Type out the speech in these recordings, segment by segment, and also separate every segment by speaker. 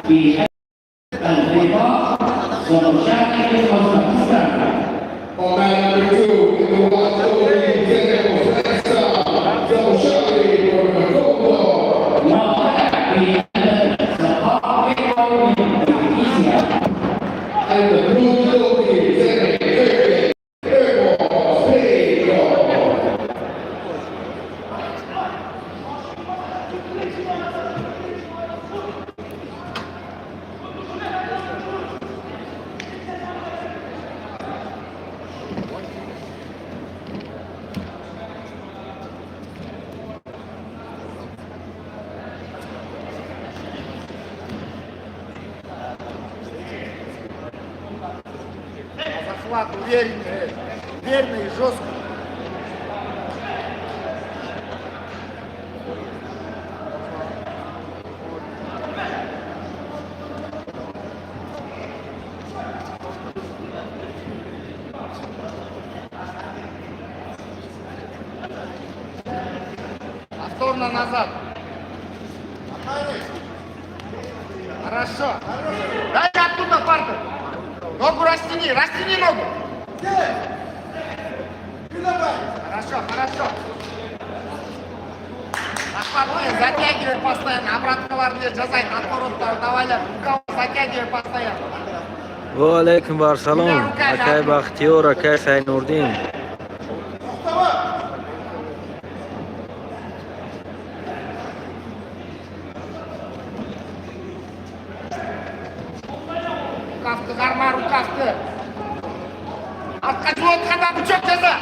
Speaker 1: في البيضاء زوجات أوزبكستان.
Speaker 2: On mat number two, in the white judogi, representing Uzbekistan, Zamushari Nurmagomedov.
Speaker 1: وطلع في الثقافة الإندونيسيا.
Speaker 2: And the blue judogi, representing Turkey, Erol Peykov.
Speaker 3: Захват уверенный, уверенно и жестко. Повторно назад. Хорошо. Дай оттуда партер. Ногу растяни, растяни ногу. Хорошо, хорошо. Захват затягивай постоянно. Обраткаларды жасайт, отвороттар давай. Рукав затягивай постоянно.
Speaker 4: Ва алайкум вассалом, акай Бахтиёр, акай Сайнурдин.
Speaker 3: Рукавты карма, рукавты. Артка жуып бычок жаса.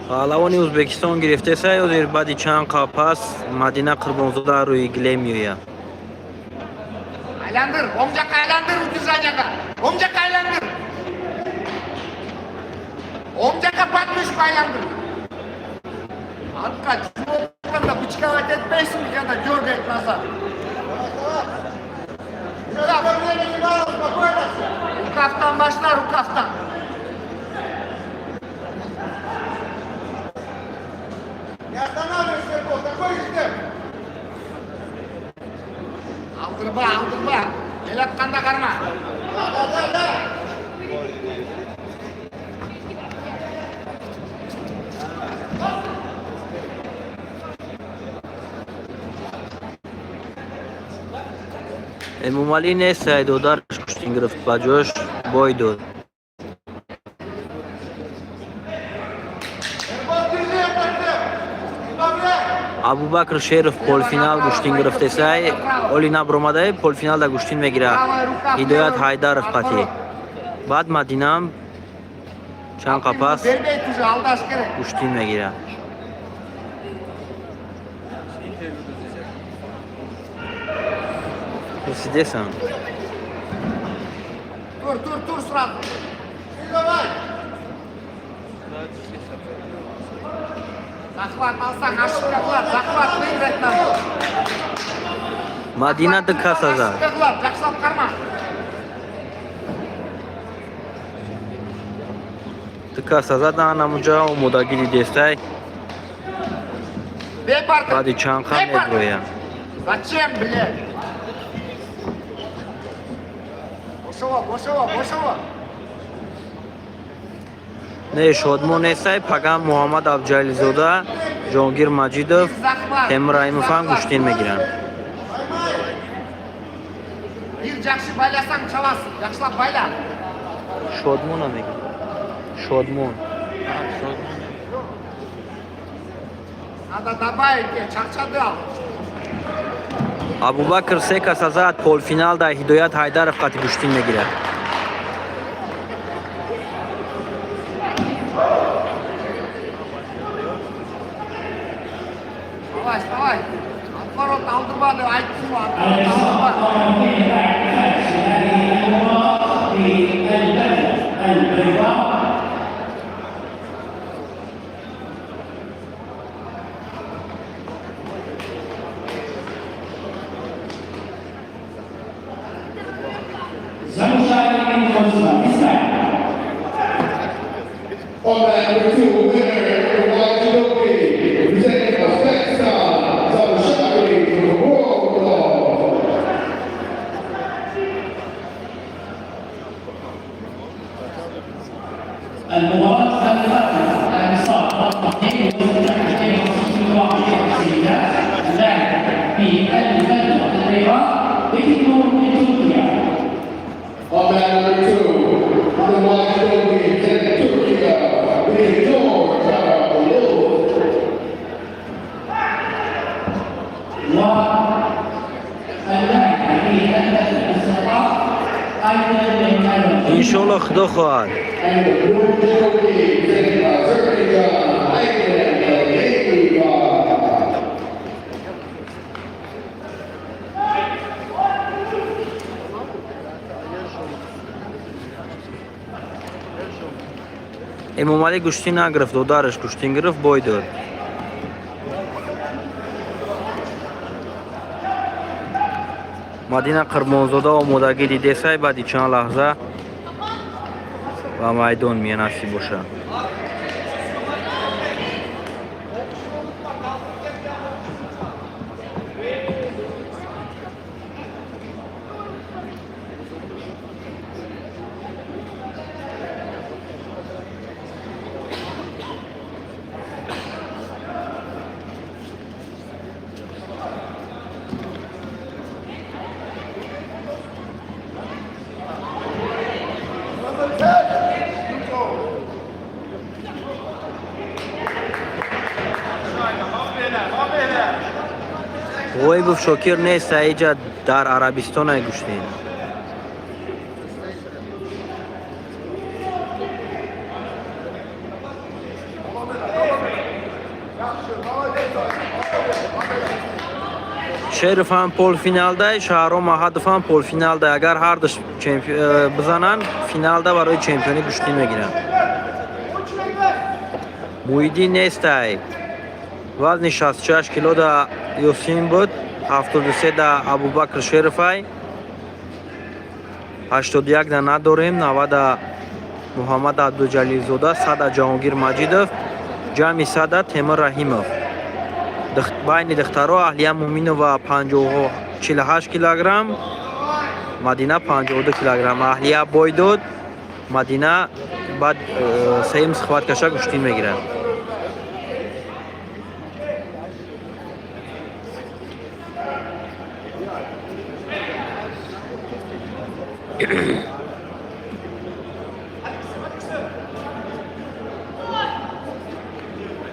Speaker 4: Паҳлавони Ӯзбекистон гирифтеса ё баъди чанд қап пас Мадина Қурбонзода рӯи гилем меояд.
Speaker 3: Айландыр, оң жакка айландыр удержанияга. Оң жакка айландыр. Оң жакка подмышку айландыр. Артка жуып бычковать этпейсиң, когда дергает назад. Рукав. Рукавтан башла, рукавтан.
Speaker 2: Не останавливайся, Ербол, такой же темп.
Speaker 3: Алдырба, алдырба. Келатканда карма.
Speaker 2: Да, да, да, да.
Speaker 4: Эмомалӣ нест, додараш гӯштин гирифт, ба ҷояш бой дод.
Speaker 2: Ербол, держи этот темп. Избавляй.
Speaker 4: Абубакр Шеров полуфинал гӯштин гирифтесай, оли набромадай, полуфиналда гӯштин мегирад
Speaker 3: Правая рука.
Speaker 4: Ҳидоят Ҳайдаров қатӣ. Баъд Мадинаам чанд қапас
Speaker 3: Бербейт уже, алдаш керек.
Speaker 4: гӯштин мегирад. Пурсидесам.
Speaker 3: Тур, тур, тур сразу.
Speaker 2: И давай.
Speaker 3: Захват алсаң, ошибка кылат. Захват выиграть надо.
Speaker 4: Мадина ду каса зад.
Speaker 3: Ошибка кылат, жакшылап карма.
Speaker 4: Ду каса зад, анамуҷа омодагӣ дидестай.
Speaker 3: Бей партер.
Speaker 4: Баъди чанд қам
Speaker 3: Бей партер.
Speaker 4: меброяд.
Speaker 3: Зачем, блядь? Бошово, бошово, бошово.
Speaker 4: Не, Шодмон нестай, пагам Муҳаммад Абҷализода, Ҷонгир Маҷидов,
Speaker 3: Захват.
Speaker 4: Темур Раимов ҳам гӯштин мегиранд.
Speaker 3: Бир жакшы байласаң чабасың. Жакшылап байла.
Speaker 4: Шодмона мегирад, Шодмон.
Speaker 3: Надо добавить, чарчады ал.
Speaker 4: Абубакр се каса зад, полуфиналда Ҳидоят Ҳайдаров қати гӯштин мегирад.
Speaker 3: Давай, давай. Отворот алдырба деп айттым го, отворот алдырба.
Speaker 1: هذه المباراة في البلدة البيضاء. زوجان من أوزبكستان.
Speaker 2: On mat number two, winner in the white judogi, representing Uzbekistan, Zamushari Nurmagomedov.
Speaker 1: السيدات، اللاعب بالبدلة البيضاء بيتنور من تركيا.
Speaker 2: On mat number 2, the white judogi presenting Turkey, Bekir Karabulut.
Speaker 1: واللاعب بالبدلة الزرقاء أيضا من الأردن.
Speaker 4: Иншоалло, худо хоҳад.
Speaker 2: And the blue judogi presenting Azerbaijan, Aydin Aliyeva.
Speaker 4: Эмомалӣ гӯштӣ нагирифт, додараш гӯштин гирифт, бой дод. Мадина Қурбонзода омодагӣ дидесай, баъди чанд лаҳза ба майдон мея, насиб бошад. Ғоибов Шокир нест, аиҷа дар Арабистон ай гӯштин. Шеров ҳам полуфиналдай, Шаҳром Аҳадов ҳам полуфиналдай. Агар ҳардуш бизананд, финалда барои чемпионӣ гӯштин мегиранд. Муҳиддин нестай. Вазни 66 кило да Ёсин буд, 73 да Абубакр Шерофай, 81 да надорем, 90 да Муҳаммад Абдуҷалилзода, 100 Ҷаҳонгир Маҷидов, ҷамъи 100 Темур Раҳимов. Байни духтаро Аҳлия Муминова 48 килограмм, Мадина 52 килограмм. Аҳлия бой дод, Мадина баъд сеюм схваткаша гӯштин мегирад.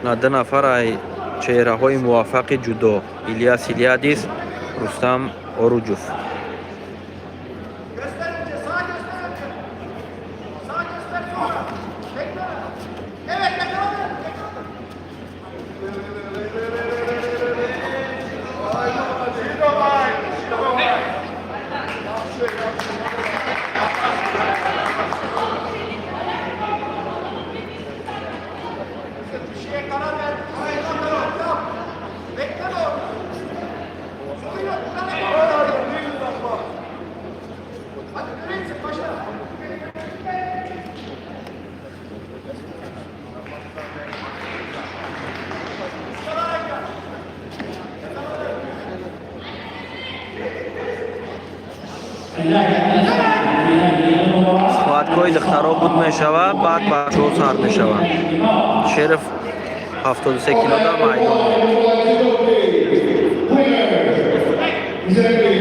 Speaker 4: На ду нафар ай чеҳраҳои муваффақи ҷудо: Ильяс Илядис, Рустам Оруҷов.
Speaker 3: Göster önce, sağ göster önce. Sağ göster sonra. Bekle. Evet, yakaladın. Yakaladın. Bir şeye karar ver. Hayır, yap. Bekleme orada. Sorun yok. Burada. Hadi göreyim seni, başla.
Speaker 1: اللاعب الأسود في هذه المباراة
Speaker 4: Схваткаҳои духтаро буд мешавад, баъд бачаҳо сар мешаванд. Шеров 73 кило дар майдон.
Speaker 2: Winner, presenting